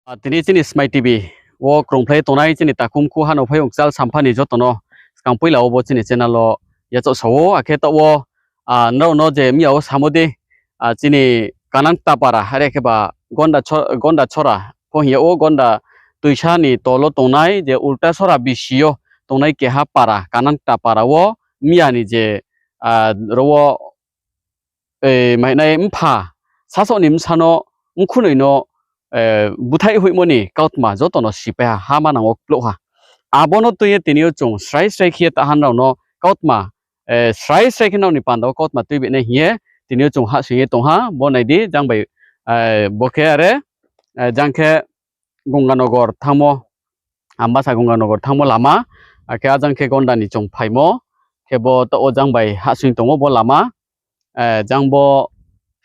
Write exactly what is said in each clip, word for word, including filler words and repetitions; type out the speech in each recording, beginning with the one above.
Ah, tini chini Smai T V wo krungphlai tongnai chini takhumkhu ha no phai ong kchal sampha ni joto no skang poila wo bo chini channel wo yachaoh sa ou, akhe taoh wo, ah, nrao no je miya wo samo di, ah, chini Kanang Tapara, are khe ba Gonda Cho-, Gonda Chora pho hing yag ou, Gonda Tuisa ni tolo tongnai je Ulta Sora bisi yo tongnai keha para, Kanang Tapara wo miya ni je, ah, ro wo, eh, mainai mpha, sasaoh ni bsa no, mkhunoi no, eh, búthaih hoihmo ni kautma joto no sipai ha, ha manang wo kplouh ha. Abo no tui ye tini yo chung srai srai khe ye taha nrao no kautma, eh, srai srai khe nrao ni panda wo kautma tuibi nai hing ye tini yo chung hahsoing ye tong ha, bo nai di, jang bai, eh, bo khe are, eh, jang khe Gonganagar thanngmo, Ambasa Gonganagar thanngmo lama, akhe ajang khe Gonda ni chung phaimo, khe bo taoh wo jang bai hahsoing tong ou bo lama, eh, jang bo,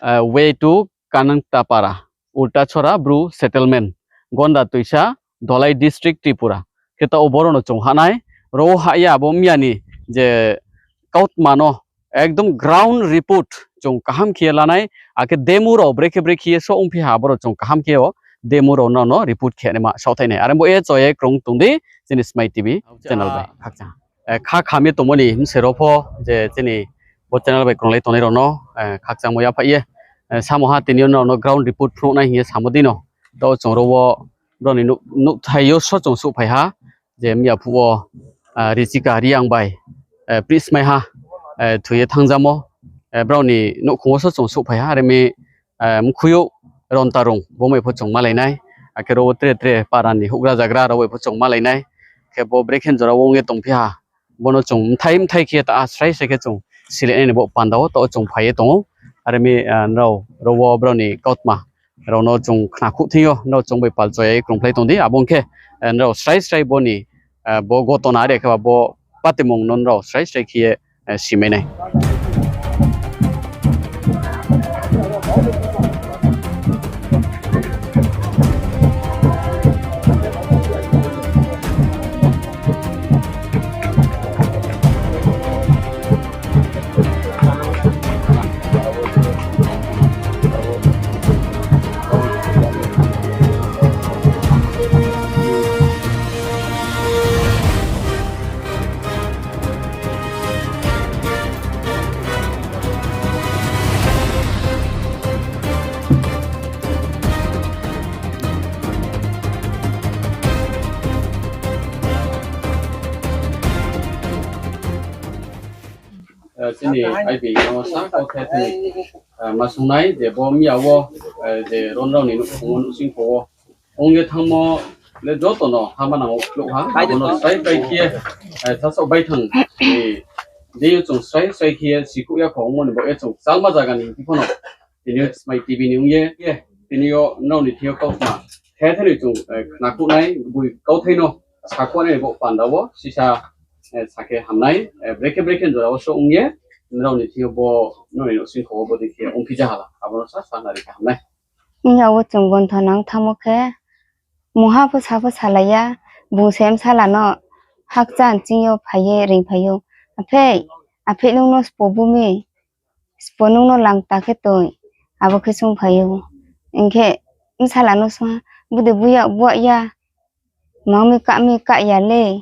eh, way to Kanangtapara, Ultachora Bru Settlement, Gonda Tuisa, Dholai District, Tripura. Khe taoh wo boro no chung hah nai, ro wo hah ye abo miya ni je kautma no ekdom ground report chung kaham khe ye la nai, akhe demo rao brekhe brekhe ye so ongphi ha, abo rao chung kaham khe yo demo rao no, no report khe naima saohthai nai. Are bo ye choye krung tong di, chini Smai T V channel bai khakchang. Eh, kha kham ye tongmo ni bse rao pho je chini bo channel bai krunglai tongnai rao no, eh, khakchangmo yaphaih ye, eh, samo ha tini yo nrao no ground report phnuh nai hing ye samo di no. Taoh chung ro wo brao ni nuh-, nuhthai yo so chung souhphai ha, je miya phuh wo, ah, Richika Reang bai, eh, prismai ha, eh, thoi ye thanngzamo, eh, brao ni nouhkhong wo so chung souhphai ha, are mi, eh, mkhui yo Rontarung, bo bai pho chung malai nai, akhe ro wo tre tre para ni houhgra zagra rao bai pho chung malai nai, khe bo brekhe jora wo ong ye tongphi ha, bo no chung mthai mthai khe ta srai srai khe chung sile nai ni bo panda wo taoh chung phai ye tong ou, are mi, eh, nrao ro wo brao ni kautma rao no chung khnakhouh thing yo, nrao chung bai palchoya ye krungphlai tong di, abo ong khe, eh, nrao srai srai bo ni, eh, bo gotona are khe ba bo patimung no nrao srai srai khe ye, eh, simai nai. Eh, chini aibi no sa kauthai thini, eh, ma sungnai je bo miya wo, eh, je ronrao ni nouhkhong wo, nouhsingkho wo ong ye thanngmo le joto no ha manang wo klouh ha, abo no srai srai khe ye, eh, sasaoh baithang, eh, je yo chung srai srai khe ye sikhouh ya kho ongmo ni bo ye chung kchalma zaga ni hingphi pho no tini yo Smai T V ni ong ye, ye, tini yo nrao ni thing yo kautma the the ni chung, eh, khnakhouh nai, boi kauthai no sakhouh nai bo panda wo sisa, eh, sa khe ham nai, eh, brekhe brekhe jora wo so ong ye, nrao ni thing yo bo, nrao ni nouhsingkho wo bo dei khe ongphi ja hala, abo no sa sa nari khe ham nai. Miya wo chung bontho nang thanngmo khe, mungha pho sa pho salai ya, bung se bsala no hakchang ching yo phai ye reingphai ou. Aphei, aphei nung no spo bu mi, spo nung no langta khe toi, abo khe sungphai ou. Hing khe bsala no sung ha, bu de bu ya, bu ya, mang mi kah mi kah ya le,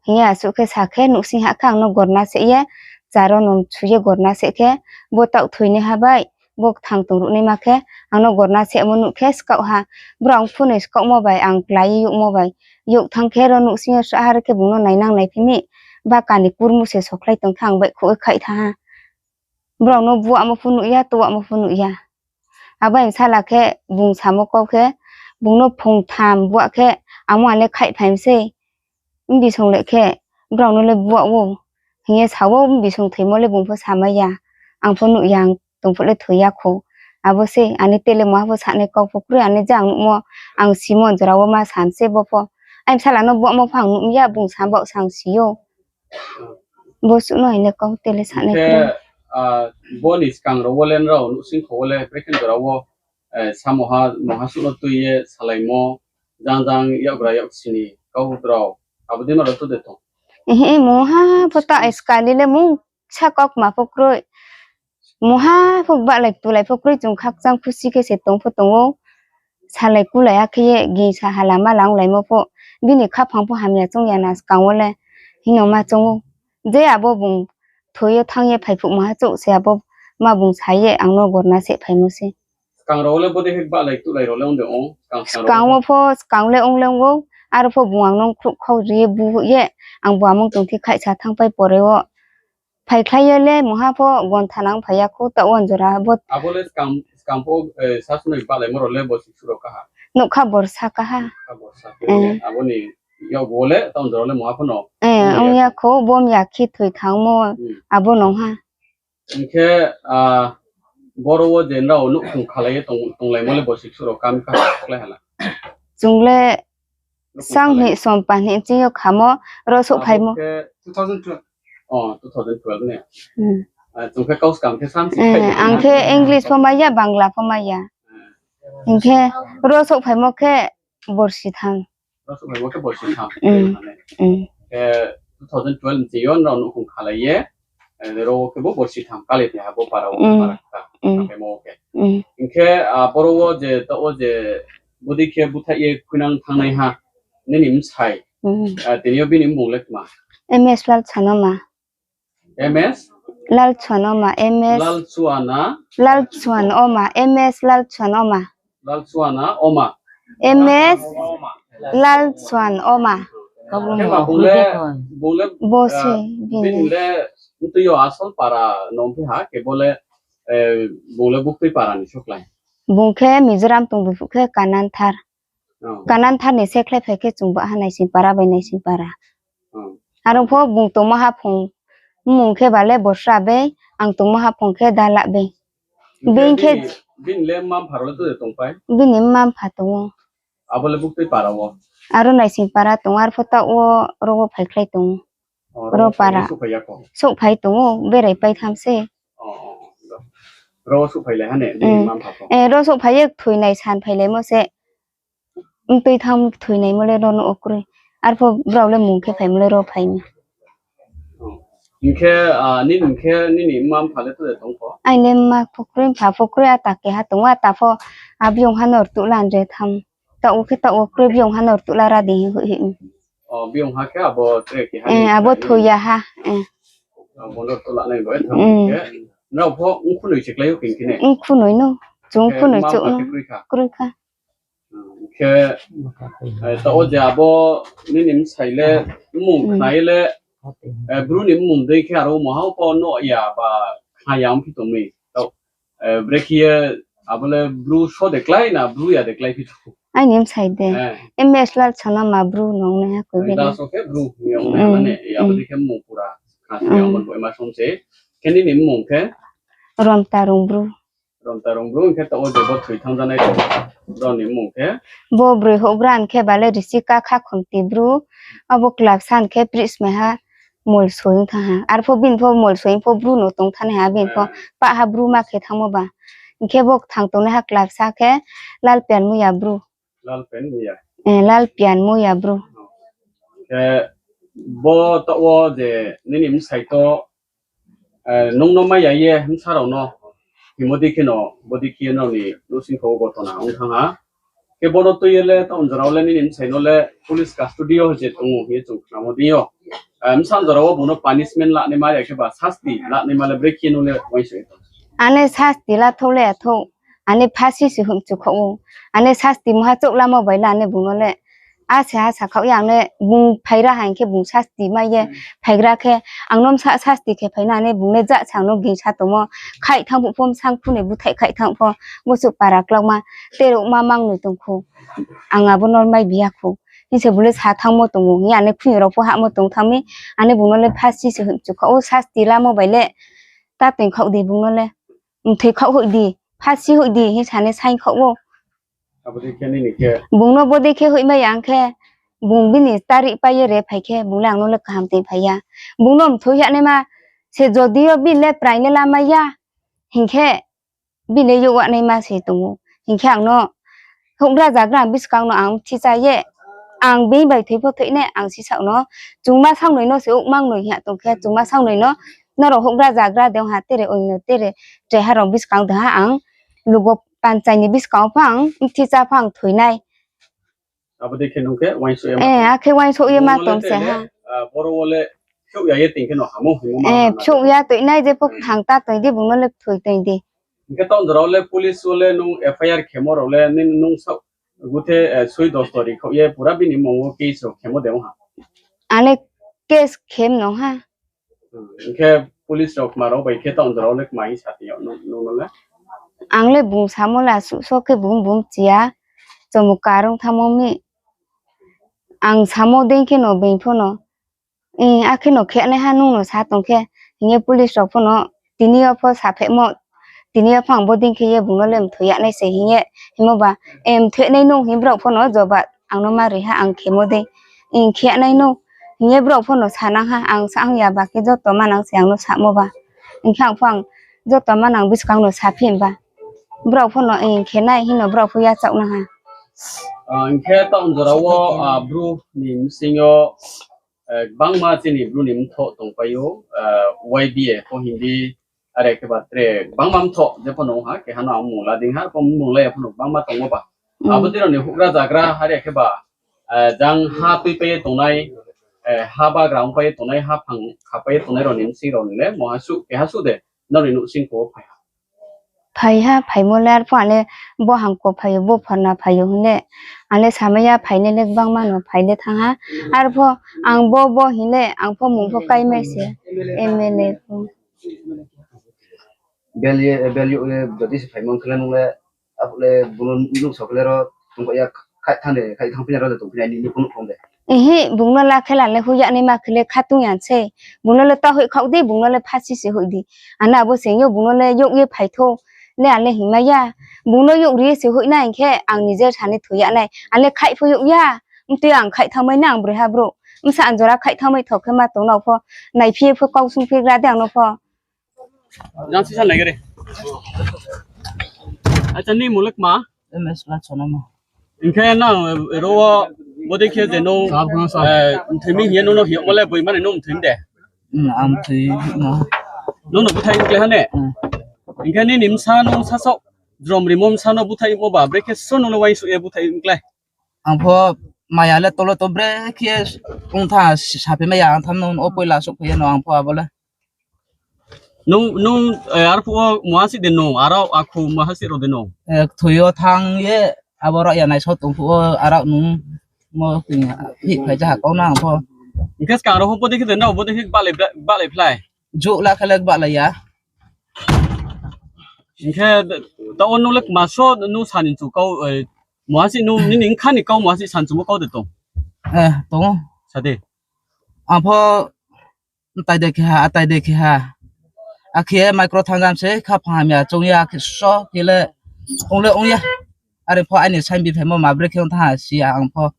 hing ye asuh khe sa khe, nouhsing ha khe ang no gorna seh ye, charo no mchu ye gorna seh khe, bo taoh thoinaiha bai, bo kthang tongruh naima khe, ang no gorna sehmo nuh khe skaoh ha, brao ang phunoi skaohmo bai, ang klái ye youhmo bai, youh thanng khe ro nouhsing yo srahha re khe bung no nainang naiphi mi, ba kani kurmu se sokhlai tong khe ang baihkhouh ye khaih thanng ha. Brao no buahmo pho nuh ya, tuahmo pho nuh ya. Abo bsala khe bung samo kau khe, bung no phung tham buah khe, amo ale khaihphai mi sei. Mbisong le khe, brao no le buah ou, hing ye sa ou, mbisong thoimo le bung pho samai ya, ang pho nuh ya, ang tong pho le thoi ya kho. Abo se, ani tele moha pho sanai kau pho kroi, ani je ang nuhmo, ang simo jora wo ma sam se bo pho. Ai bsala no buahmo pho ang nuh ya, bung sam baoh se ang si ou. Bo suh no hing le kau tele sanai khe, kroi. Ah, bo ni skang rao wo le nrao nouhsingkho wo le brekhe jora wo, eh, samoha, moha suh no tui ye salaimo, jang jang yakgra yaksi ni kau drao, abo dei ma rao to de tong? Ehe, moha pho ta skali le mungsa kautma pho kroi. Moha pho bahlai tulai pho kroi, chung khakchang khusi khe se tong pho tong ou. salai kulai ya khe ye gingsa hala mala onglaimo pho, bini khaphang pho hamya choung ya na skang wo le, hing no ma choung ou. Je abo bung thoi ye thanng ye phaiphuhmo ha chouh se abo ma bung sa ye ang no gorna se phaimo se. Skang rao le bodei khe bahlai tuhlai rao le ong de ong, skang wo pho skang le ong le ong ou, aro pho bung ang no khruh khau ri ye bu ye, ang bo amung tong thi khaihsa thanngpai pore wo. Phaikhlai ye le mungha pho gontha nang phai ya khou, taoh wo jora bo. Abo le skang, skang pho, eh, sasunoi bahlaimo rao le borsi suro kaha. Nougkha borsa kaha. Nougkha borsa. Eh. Abo ni yakgu wo le, taoh jora le mungha pho no. Eh, ong ya khou, bo mya khi thoi thanngmo, hmm, abo nung ha. Hing khe, ah, boro wo je nrao nouhkhong khalai ye tong, tonglaimo le borsi suro kam kaha khlai hala. Chung le nouhkhong sang khalai ni sompa ni ching yo khamo, ro souhphaimo. Abo khe two thousand twelve. Oh, two thousand twelve ne. Hmm. Ah, chung khe kau skang khe samsi, eh, phai ang khe English pho mai ya, Bangla pho mai ya. Hmm. Hing khe ro souhphaimo khe borsi tham. Ro souhphaimo khe borsi tham. Hmm. Mane. Hmm. Khe two thousand twelve ni ching yo nrao nouhkhong khalai ye, eh, ro khe bo borsi tham kali te ha bo para wo, hmm, para kha. Hmm. Khe mo khe. Hmm. Hing khe, ah, boro wo je, taoh wo je, bodei khe búthaih ye khuinang thanngnaiha, nini bsai. Hmm. Ah, tini yo bini mmung le kma? M S Lalchuan Oma. M S? Lalchuan Oma, M S. Lalchuana? Lalchuan Oma, M S Lalchuan Oma. Lalchuana Oma. M S Lalchuan Oma. Khe ba bung le, bung le, bo se, ah, bini le, ntui yo asol para no phi ha, khe bo le, eh, bung le buktui para ni soklai. Bung khe Mizoram tong biphuh khe Kananthar. Oh. Kananthar ni se khlai phai khe chung ba ha Naisingpara bai Naisingpara. Oh. Aro pho bung tongmo haphung, mmung khe ba le Bosra bai, ang tongmo haphung khe Dala bai. Hing khe bini khe bini, bini le mma mpha rao le to de tongpai? Bini mma mpha tong ou. Abo le buktui para wo? Aro Naisingpara tong ou, arpho taoh wo ro wo phaikhlai tong ou. Oh, ro para. Souhphai ya kho? Souhphai tong ou, berai pai tham se. Oh, oh, oh. Ro souhphai lai ha ne, bini mma mpha pho? Eh, ro souhphai ye thoinai san phailaimo se. Mtui tham thoinaimo le ro no wo kroi. Arpho brao le mung khe phaimo le ro phai mi. Oh. Hing khe, ah, nini hing khe nini mma mpha le to de tong pho? Aini mma pho kroi, mpha pho kroi, ata keha tong ou, ata pho, a, biyong ha no rtuh la nre tham. Taoh wo khe taoh wo kroi, biyong ha no rtuh la ra di hing hoih hoih mi. Oh, biyong ha khe abo tre keha ni abo thoi ya ha, eh. Abo no rtuh la nai bo, eh, tham khe. Nrao pho mkhunoi se klái ou hing khe ne? Mkhunoi no, chung mkhunoi chouh no. Kroi kha. Hing khe, eh, taoh wo je abo nini bsai le mmung khna ye le, eh, bru ni mmung dei khe aro mungha pho no ya ba khna ya ongphi tong mi. Taoh, eh, brekhe ye abo le bru so de klái na bru ya de klái phi tong? Aini bsai de. Eh. M S Lalchuan Oma bru nung nai ha koi bini. Da so khe bru ni ong nai ha ne, ya bo dei khe mmung pura khna ya ongmo bo ma song se. Khe nini mmung khe? Romtarung bru. Romtarung bru hing khe taoh wo je bo thoi thanng janai brao ni mmung khe? Bo broi houhgra hing khe ba le Risika Khakhomti bru, abo Klapsa hing khe Prismaiha Molsoi ong thanng ha. Arpho bini pho Molsoi pho bru no tong thanng nai ha, bini pho pah ha bru ma khe thanngmo ba. Hing khe bo kthang tongnaiha Klapsa khe Lalpian Muya bru. Lalpian Muya? Eh, Lalpian Muya bru. Khe bo taoh wo je nini bsai to, eh, nung no mai ya ye bsa rao no hingmo dei khe no, bodei khe ye nrao ni nouhsingkho wo gotona ong thanng ha. Khe bo no tui ye le taoh jora wo le nini bsai no le police custody yo je tong ou hing ye chung khnamo dei yo. Eh, bsa jora wo bung no punishment lanaima ya khe ba sasti lanaima le brekhe ye nung le uaingsouh ye tong? Ane sasti lathouh le ya thouh. Ane phasi se hoihmchu khaoh ou. Ane sasti mungha chouh lamo bai le ane bung no le. A se ha sakhaoh ye ang le bung phaira ha hing khe bung sasti mai ye phaigra khe ang no bsa sasti khe phai na ane bung le ja se ang no gingsa tongmo. Khaih thanng phuh pho bsa mkhunoi búthaih khaih thanng pho bosuh para klauma tereuhma mangnoi tong khou. Ang abo no maibi ya khou. Hing se bung le sa thanngmo tong ou hing ye ane khuni rao pho hahmo tong thanng mi. Ane bung no le phasi se hoihmchu khaoh ou, sasti lamo bai le. Ta toing khaoh di bung no le. Mthoi khaoh hoih di, phasi hoih di hing sa ne saing khaoh ou. Bung no bodei khe hoihmai ya ang khe, bung bini tarih pai ye re phai khe, bung le ang no le kaham toing phai ya. Bung no mthoi hanaima se jodi yo bini le prai le lamai ya, hing khe bini le youh wanaima se tong ou. Hing khe ang no houhgra zagra buskang no ang thicha ye, ang bini bai thoi pho thoi nai ang sisaoh no, chungma sangnoi no se ouhmangnoi hing ya tong khe, chungma sangnoi no, nrao houhgra zagra de ong ha tere oino tere, treha rao buskang de ha ang lugo panchai ni buskang wo phang, bthi chá phang thoi nai. Abo dei khe nung khe uaingsouh ye ma tong. Akhe uaingsouh ye ma tong se ha. Boro wo le phiyouh ya ye tong khe no hamo hingmo ma. Phiyouh ya toi nai, je pho thang ta toi di, bung no le thoi toi di. Hing khe taoh jora wo le police wo le nung F I R khemo rao le nung saoh guthe soi dos tori khaoh ye pura bini mmung wo case rao khemo de ong ha. Ang le case khem no ha. Hing khe police rao kma rao bai khe taoh jora wo le kma hing sa tong ya nung no le? Ang le bung samo le asuh so khe bung bung chi ya, chomo karung thamo mi. Ang samo dei khe no being pho no, akhe no khenaiha nung no sa tong khe, hing ye police rao pho no tini yo pho saphehmo, tini yo pho ang bodei khe ye bung no le mthoi ya nai se hing ye, hingmo ba, mthoi nai nung hing brao pho no joba ang no ma ri ha, ang khemo dei, khe nai nung hing ye brao pho no sa nang ha, ang sa hing ya ba khe joto manang se ang no samo ba. Hing khe ang pho ang joto manang buskang no saphi ba, brao pho no khe nai hing no brao pho yachaoh nang ha. Hing khe taoh jora wo Bru ni bsing yo gbangma chini Bru ni mthoh tongpai ou, Y B A pho hing di, are khe ba tre gbangma mthoh je pho no ong ha, keha no ang mmung la dei ha, arpho mmung la ya pho no gbangma tongmo ba. Abo dei rao ni houhgra zagra are khe ba, jang ha tuipai ye tongnai, ha bagra ongpai ye tongnai, haphang khapai ye tongnai rao ni bsing rao ni le mungha suh keha suh de nrao ni nouhsingkho wo phai ha? Phai ha, phaimo le arpho ang le bo hangko phai ou, bo phorna phai ou hing le, ang le samai ya phainai le gbangma no phai le thanng ha. Arpho ang bo bo hing le ang pho mung pho kaimai se, M L A, M L A pho. Bel ye, bel yo le jodi se phaimo khe le nung le, abo le bung no nuhsao khe le ro tongkha ya, khaih thanng de, khaih thanngphi nai ro de tongphi nai nini phone phone de. Bung no la khe la le hoih ya naima khe le khatung ya sei. Bung no le ta hoih khaoh di, bung no le phasi se hoih di. Ano abo se yo bung no le youh ye phai thou. Le ang le hingmai ya. Bung no youh ri ye se hoih nai hing khe ang nije sani thoi ya nai. Ang le khaih pho youh ya. Mtui ang khaih thanngmai nai ang broiha brouh. Bsa ang jora khaih thanngmai thou khe ma tong nao pho. Naiphi ye pho kau sungphi gra de ang no pho. Jang sisa nai gari. Acha, nini mmung le kma? M S Lachonama. Hing khe nang ro wo bodei khe je nung mthoi mi hing ye nung no hing yagmo le boi mani nung mthoi mi de? Ang mthoi no. Nung no búthaih kláiha ne? Hing khe nini bsa nung sasaoh jrom rimo bsa no búthaihmo ba, brekhe so nung no uaingsouh ye búthaih klái? Ang pho maya le tolo to brekhe ong tha, saphi mai ya ang tham no, o poila souhphai ye no ang pho abo le. Nung, nung, arphuh wo muha si de nung, arao akhu muha si rao de nung? Kthoi yo thanng ye, abo rao ya naisao tong phuh wo, arao nung mo hih phai ja ha kau nang pho. Hing khe skang rao pho bodei khe de nrao, bodei khe gbahlai phlai? Jouh la khe le gbahlai ya. Hing khe taoh wo nung le kma so nung sani chu kau, muha si nung, nini bkha ni kau muha si sani chumo kau de tong? Tong ou. Sa di. Ang pho mtai de khe ha, atai de khe ha. Akhe micro thanng jam se khaphang hamya choung ya, akhe so khe le ong le ong ya. Are pho aini saing biphaimo ma brekhe ong thanng ha si ya ang pho.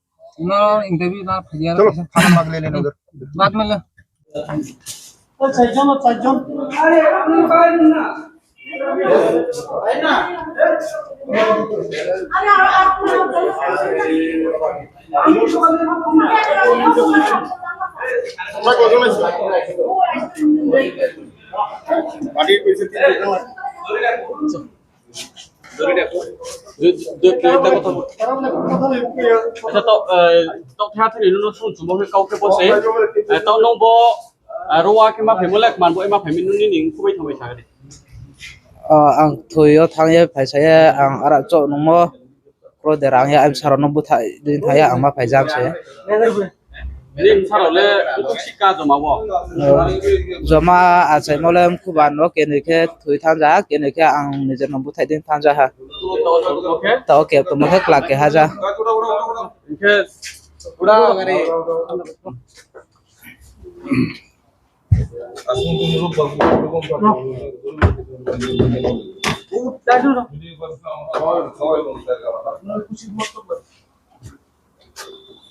Acha, taoh thai thai ni nung no sung chumo khe kau khe bo se. Taoh nung bo, aro wa khe ma phaimo le, kman bo ma phai mi nung nini mkhu bai thanng bai sa di. Ang thoi yo thanng ye phaisa ye, ang ara choh nungmo, kro de rang ya, bsa rao no búthaih di thanng ya, ang ma phai jam se. Nini bsa rao le bukhuh sika joma wo? Joma achaimo le mkhu ban no, kenoi khe thoi thanng ja, kenoi khe ang nije no búthaih di thanng ja ha. Taoh khe tongmo khe kla keha ja. Hing khe pura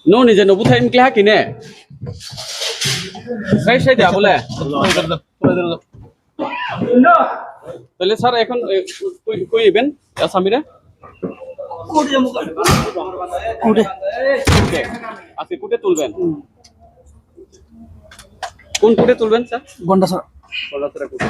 Nung nije no búthaih mkle ha kine? Sai sai de abo le. তাহলে স্যার এখন, এ, কই, কই ইবেন আসামিরা? কোর্টে। কোর্টে। আজকে কোর্টে তুলবেন? কোন কোর্টে তুলবেন স্যার? গন্ডাছড়া। গন্ডাছড়া কোর্টে।